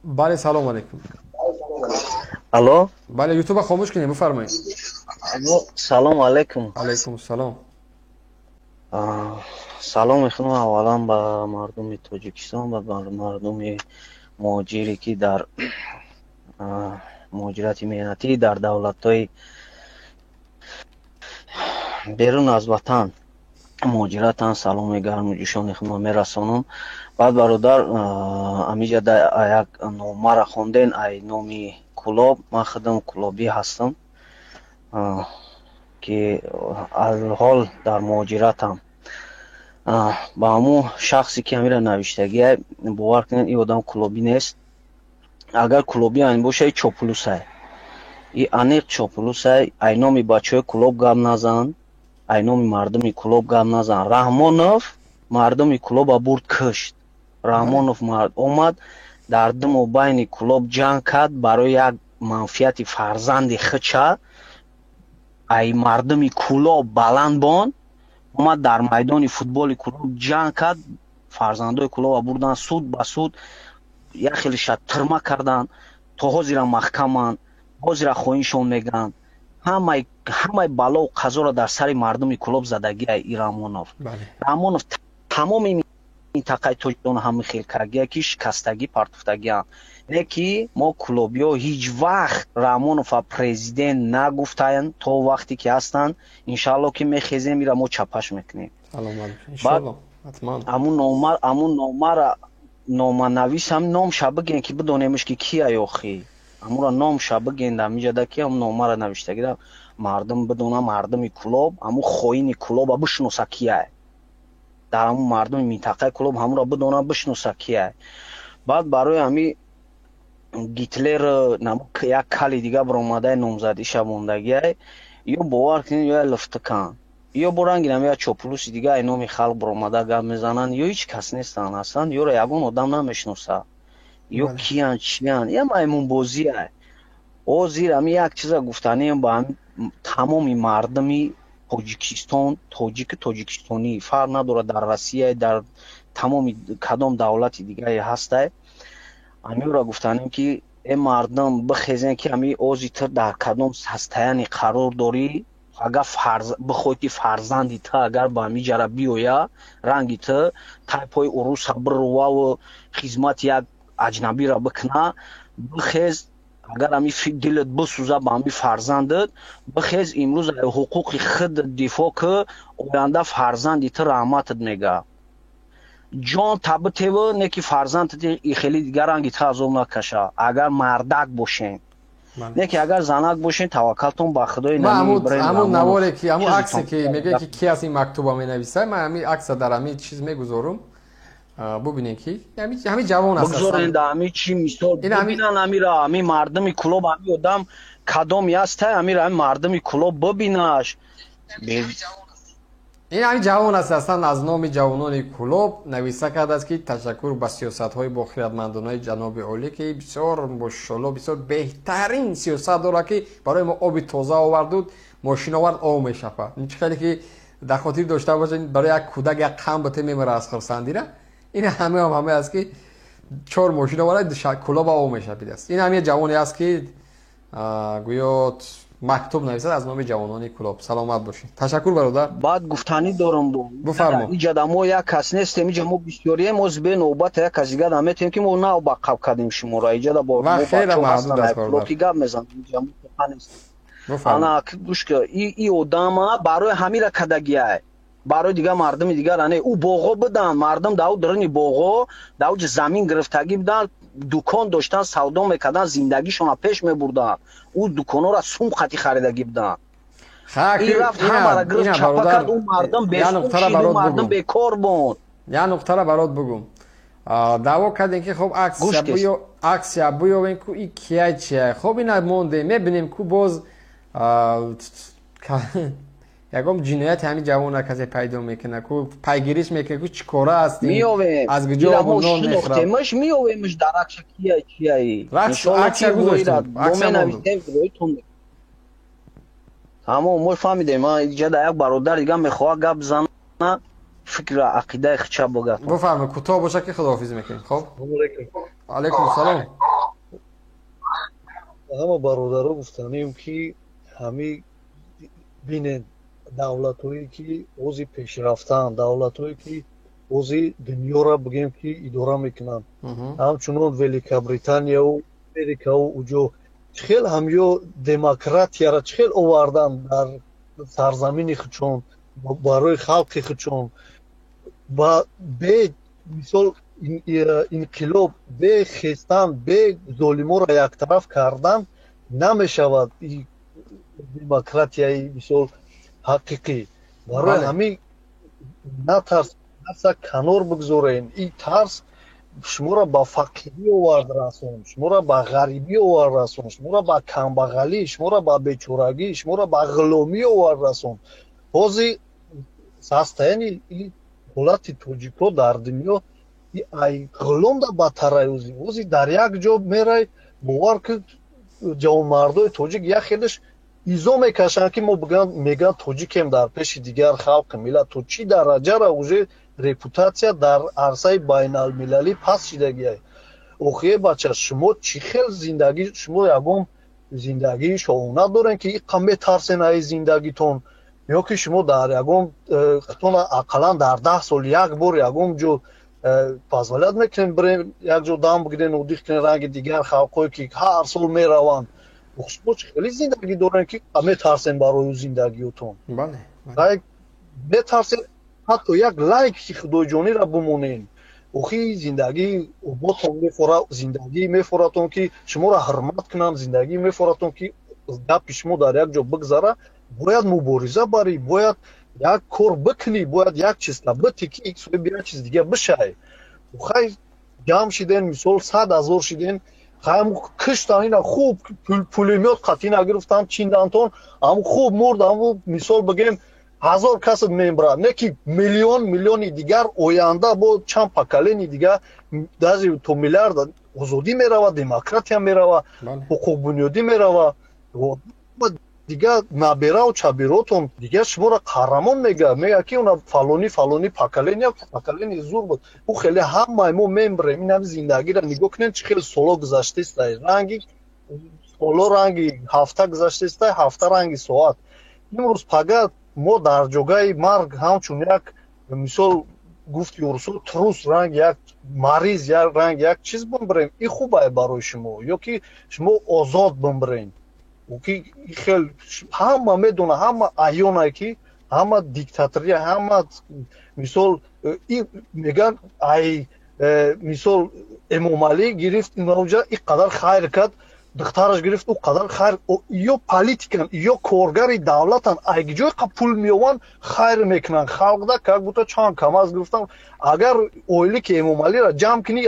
Бале, салом алейкум. Алло. Бале, ютуба хомӯш кунем, бифармоед. Салом алейкум. Алейкум салом. Салом мекунам аввалан ба мардуми Тоҷикистон ва ба мардуми муҳоҷире, ки дар муҳоҷирати меҳнатӣ дар давлатҳои берун аз ватан муҳоҷиратанд. Саломи гарму ҷӯшони худро мерасонам. Баъд, бародар, амиҷа як номара хонден ай номи Кулоб. Ман худам кулобӣ ҳастам, ки алҳол дар муҳоҷиратам. Ба ҳамун шахсе, ки ҳамира навиштагиай, бовар кунед, ин одам кулобӣ нест. Агар кулобӣ айн боша, и чоплусай, и аниқ чоплусай. Ай номи бачаҳои Кулоб гап назан, ай номи мардуми Кулоб гап назан. Раҳмонов мардуми Кулоба бурд, кушт. Раҳмонов омад, дар ду мобайни Кулоб ҷанг кард барои як манфиати фарзанди хича. Ай мардуми Кулоб баланд бон омад, дар майдони футболи Кулоб ҷанг кард. Фарзандои Кулоба бурдан суд ба суд, як хелеша тирма карданд, то ҳозира маҳкаманд, ҳозира хоиншон мегӯянд. Ҳамаи балову қазоро дар сари мардуми Кулоб задагиай и Раҳмонов. Раҳмонов тамоми минтақаи Тоҷикистон ҳами хел кардагия, ки шикастагӣ партуфтагианд. Не ки мо кулобиҳо ҳеҷ вақт Раҳмонова президент нагуфтаанд. То вақте ки ҳастанд, иншаалло, ки мехезем, ира мо чапаш мекунем. Ҳамун номара номанавис ҳам номша бигӯен, ки бидонемш, ки кия охи. Ҳамура номша бигӯен дар ки ҳам номара навиштагида мардум бидона, мардуми Кулоб ҳамун хоини Кулоба бишноса, кияй дар ҳамун мардуми минтақаи Кулоб ҳамура бидона, бишноса, кияй. Баъд барои ҳами Гитлер як кали дига баромадаи, номзадиша мондагиай. Ё бовар кунед, ё лифтикан, ё бо ранги нами як чоплуси дига ай номи халқ баромада гап мезананд, ё ҳеҷ кас нестанд ҳастанд, ёро ягон одам намешноса, ё киян, чиян, я маймунбозиай. Ҳозир ҳами як чиза гуфтанием ба тамоми мардуми Тоҷикистон, тоҷику тоҷикистонӣ фарқ надорад, дар Россия, дар тамоми кадом давлати дигаре ҳастай, ҳаминро гуфтанем, ки э мардум, бихезен, ки ҳами ози ту дар кадом состояние қарор дорӣ. Агар бихоҳӣ, ки фарзанди ту агар ба ҳами ҷара биёя, ранги ту тайпҳои уруса бируваву хизмати як аҷнабиро бикуна, бихез. Агар ҳами дилат бисӯза ба ҳами фарзандат, бихез, имрӯз ҳуқуқи худ дифоъ ки, оянда фарзанди ту раҳматат мега. Ҷон табитеву не ки фарзандат хеле дигар ранги ту азоб накаша, агар мардак бошем. Не ки агар занак бошем, таваккалтон ба Худои. Ҳамун наворе ки, ҳамун аксе ки мегӯяд, ки ки аст ин мактуба менависад, ман ҳамин акса дар ҳамин чиз мегузорум, бубинем, ки ҳамин ҷавон аст. Бигзорен да ҳамин чи мисол бибинан ҳамира, ҳамин мардуми Кулоб, ҳамин одам кадоми ҳастай, ҳамира ҳамин мардуми Кулоб бибинаш. Ин ҳамин ҷавон аст. Аслан аз номи ҷавонони Кулоб нависа кардааст, ки ташаккур ба сиёсатҳои бохиратмандонаи ҷаноби олӣ, ки бисёр, мошалло, бисёр беҳтарин сиёсат дорад, ки барои мо оби тоза оварду мошин овард, об мешапад. Чӣ хеле ки дар хотир дошта бошед, барои як кӯдак як қанд бите, мемира аз хурсандира. Ин ҳамаам ҳаме аст, ки чор мошин оварад, Кулоба об мешапидааст. Ин ҳаме ҷавоне аст, ки гӯё мактуб нависад аз номи ҷавонони Кулоб. Саломат бошед, ташаккур, бародар. Баъд гуфтанӣ дорам. Бифармо. Иҷада мо як кас нестем, иҷа мо бисёрием. Оз бе навбата як кас дигар наметем, ки мо нав ба қаб кардем шуморо. Иҷада бо ки гап мезанем, иҷа мо нестем. Ана гӯш ка, и одама барои ҳамира кадагиай, барои дигар мардуми дигар ане. Ӯ боғо буданд, мардум дар даруни боғо, дар уҷ замин гирифтагӣ буданд, дукон доштанд, савдо мекарданд, зиндагишонро пеш мебурданд. Ӯ дуконҳоро сум қати харидагӣ буданд. Ин рафт, ҳамаро гирифт, чапа кард. Ӯ мардум бесум, мардум бекор буд. Як нуқтара барот бугум. Даъво кардем, ки хоб, аксия буёвем, ку и кияй, чияй. Хоб, ина мондем, мебинем, ку боз ягон ҷинояти ҳамин ҷавона касе пайдо мекунад, ку пайгириш мекунад, ку чӣ кора ҳастем. Меёвем. Аз куҷо нон мехӯрад. Меёвемш дар акша, кия, чияи. Аксия гузоштем. Тамом, мо фаҳмидем. Иҷада як бародар дига мехоҳад гап зана, фикра, ақидаи хича бигӯяд. Бифарма, кӯтоҳ боша, ки худоҳофиз мекунем. Хоб, алайкум салом. Ҳама бародаро гуфтанем, ки ҳами бинед, давлатҳое ки ози пешрафтаанд, давлатҳое ки ози дунёра бигем ки идора мекунанд, ҳамчунон Великобританияу Америкау, уҷо чӣ хел ҳамё демократияра чӣ хел овардан дар сарзамини худшон, барои халқи худшон, ба бе мисол инқилоб, бе хестан, бе золиморо яктараф кардан намешавад демократияи мисол ҳақиқӣ. Барои ҳамин натарс, тарса канор бигзорен. Ин тарс шуморо ба фақирӣ овард расон, шуморо ба ғарибӣ овард расон, шуморо ба камбағалӣ, шуморо ба бечорагӣ, шуморо ба ғуломӣ овард расон. Ҳозир состояние ҳолати тоҷико дар дунё ай ғуломда бадтарай. Ози дар як ҷо мерай, бовар ки, ҷавонмардои тоҷик як хелеш изо мекашанд, ки мо мегӯянд тоҷикем дар пеши дигар халқи миллат. То чӣ дараҷара уже репутатсия дар арсаи байналмилалӣ паст шидагиай. Охие, бача, шумо чӣ хел зиндагӣ, шумо ягон зиндагии шоҳона дорем, ки иқа метарсен аи зиндагитон? Ё ки шумо дар ягон худтон ақаллан дар 10 сол як бор ягон ҷо позволять мекунем бирем, як ҷо дам бигирен, отдых кунем, ранги дигар халқҳое ки ҳар сол мераванд? Шумо чӣ хеле зиндагӣ дорем, ки метарсем барои зиндагиётон? Метарсем ҳатто як лайки худоҷонира бимонем. Охи, зиндагӣ оботон мефора, зиндагӣ мефоратон, ки шуморо ҳурмат кунанд, зиндагӣ мефоратон, ки гапи шумо дар як ҷо бигзара. Бояд мубориза барӣ, бояд як кор бикунӣ, бояд як чиз бити, ки соҳиби як чиз дига бишай. Хай, ҷамъ шиден, мисол, 100 000 шиден, хайм киштан ина хуб, пулемёт қатъӣ нагирифтан, чиндантон, ам хуб мурд, аму мисол бигем 1000 касат мембрад, не ки миллион миллиони дигар оянда бо чанд поколение дигар, даже то миллиард озодӣ мерава, демократия мерава, ҳуқуқбунёдӣ мерава. Дигар набераву чабиротон дигар шуморо қаҳрамон мега, мега, ки она фалони фалони поколения, поколение зур буд. Ӯ хеле ҳамаи мо мембрем. Ин ҳами зиндагиро нигоҳ кунем, чӣ хеле соло гузаштаистай, ранги соло ранги ҳафта гузаштаистай, ҳафта ранги соат. Имрӯз пага мо дар ҷогаи марг ҳамчун як мисол гуфти урусо трус, ранг як мариз, як ранг як чиз бимбирем. Ин хубае барои шумо ё ки шумо озод бимбирем? Ки хел ҳама медона, ҳама аёнае, ки ҳама диктатория, ҳама мисол мегӯянд, ай мисол Эмомалӣ гирифт инаҷа, ин қадар хайр кард, духтараш гирифт, ӯ қадар хайр. Ё политикан, ё коргари давлатан, ай ҷой қа пул меёванд, хайр мекунанд халқда, как будто чанд камаз гирифтан. Агар оилаки Эмомалиро ҷамъ кунӣ,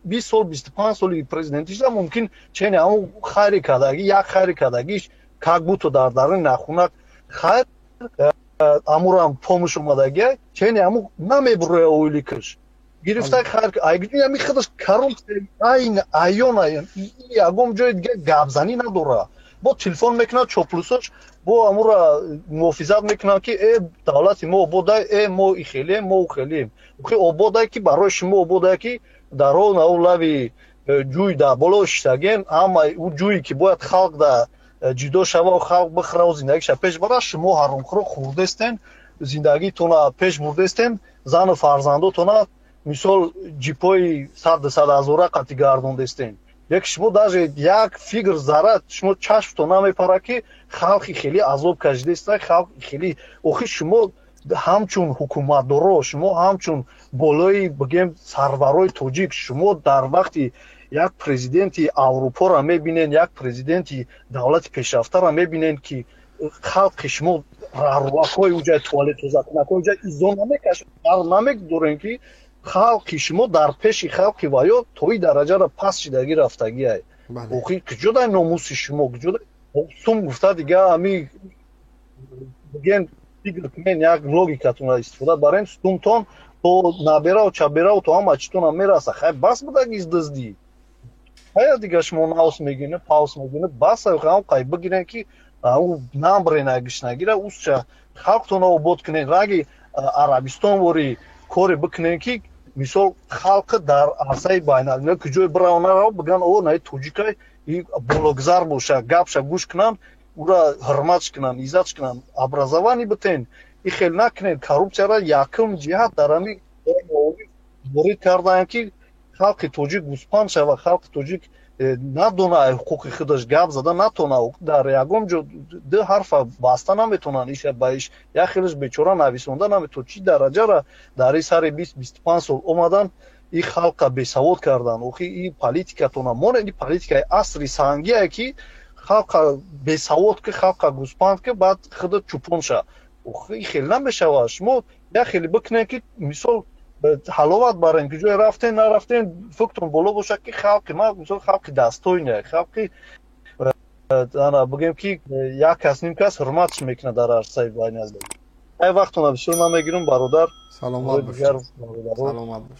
20 сол, 25 соли президентиша, мумкин чени ҳамун хайри кардагӣ, як хайри кардагиш, как будто дар даруни нахунак хайр амурам помуш омадагия, чени ҳамун намебуроя. Оиликаш гирифта хайр, ами худаш коррупсия айн аён аян, ягон ҷои дига гапзанӣ надора. Бо телефон мекунад чоплусош, бо амура муҳофизат мекунанд, ки э давлати мо ободай, э мо ихелем, мо ухелем. Ободай ки барои шумо ободай, ки дар он ау лави ҷӯй дар боло шиштаген, ҳама ӯ ҷӯе ки бояд халқ да ҷудо шава, халқ бихӯраву зиндагиша пеш бара, шумо ҳаромхӯро хӯрдестен, зиндагитона пеш бурдестен, зану фарзандотона мисол ҷипои сад сад ҳазора қатӣ гардондестен. Яки шумо даже як фигр зара шумо чашмто намепара, ки халқи хеле азоб кашидеста, халқи хеле. Охи, шумо ҳамчун ҳукуматдоро, шумо ҳамчун болои бигем сарварои тоҷик, шумо дар вақти як президенти Аврупоро мебинен, як президенти давлати пешрафтаро мебинен, ки халқи шумо раҳрувакҳои уҷай, туалет тозакунакҳои уҷай изо намекашад, намедорем, ки халқи шумо дар пеши халқи ваё то ин дараҷаро паст шидагӣ рафтагиай. Охи, куҷодай номуси шумо, куҷодай сум гуфта? Дига ами бигем, фикр кунен, як логикатонро истифода барем, сумтон то набераву чабераву то ҳама читона мераса. Хай, бас будаги дуздӣ. Ҳая, дига шумо наус мегӯне, паус мегӯне, бас ҳам қай бигирен, ки намбрена гишнагира усча халқтона обод кунен, ранги Арабистон вори коре бикунен, ки Мисол, халқ дар арсаи байналмилал куҷое биравонара, биган: «О, наи тоҷикай», бологзар боша, гапша гӯш кунанд, ура ҳурматш кунанд, иззатш кунанд. Образование битен, и хел накунед. Коррупсияра якум ҷиҳат дар ҳами ворид кардаанд, ки халқи тоҷик гӯспанд шава, халқи тоҷик надона ҳуқуқи худаш гап зада натона, дар ягон ҷо ду ҳарфа баста наметонанд, иша ба иш як хелаш бечора нависонда наметон. Чӣ дараҷара дар и сари 20-25 сол омадан, и халқа бесавод кардан. Охи, и политикатона монед, и политикаи асри сангие, ки халқа бесавод ки, халқа гӯспанд ки, баъд худат чӯпон ша. Охи, хел намешавад. Шумо як хеле бикунед, ки мисол ҳаловат барем, ки ҷое рафтен, нарафтен, фиктон боло бошад, ки халқи ма, мисол, халқи достойный, халқи ана бигем, ки як кас, ним кас ҳурматш мекунад дар арсаи байналмилал. Ай, вақтона бисёр намегирам, бародар. Саломат бош, саломат бош.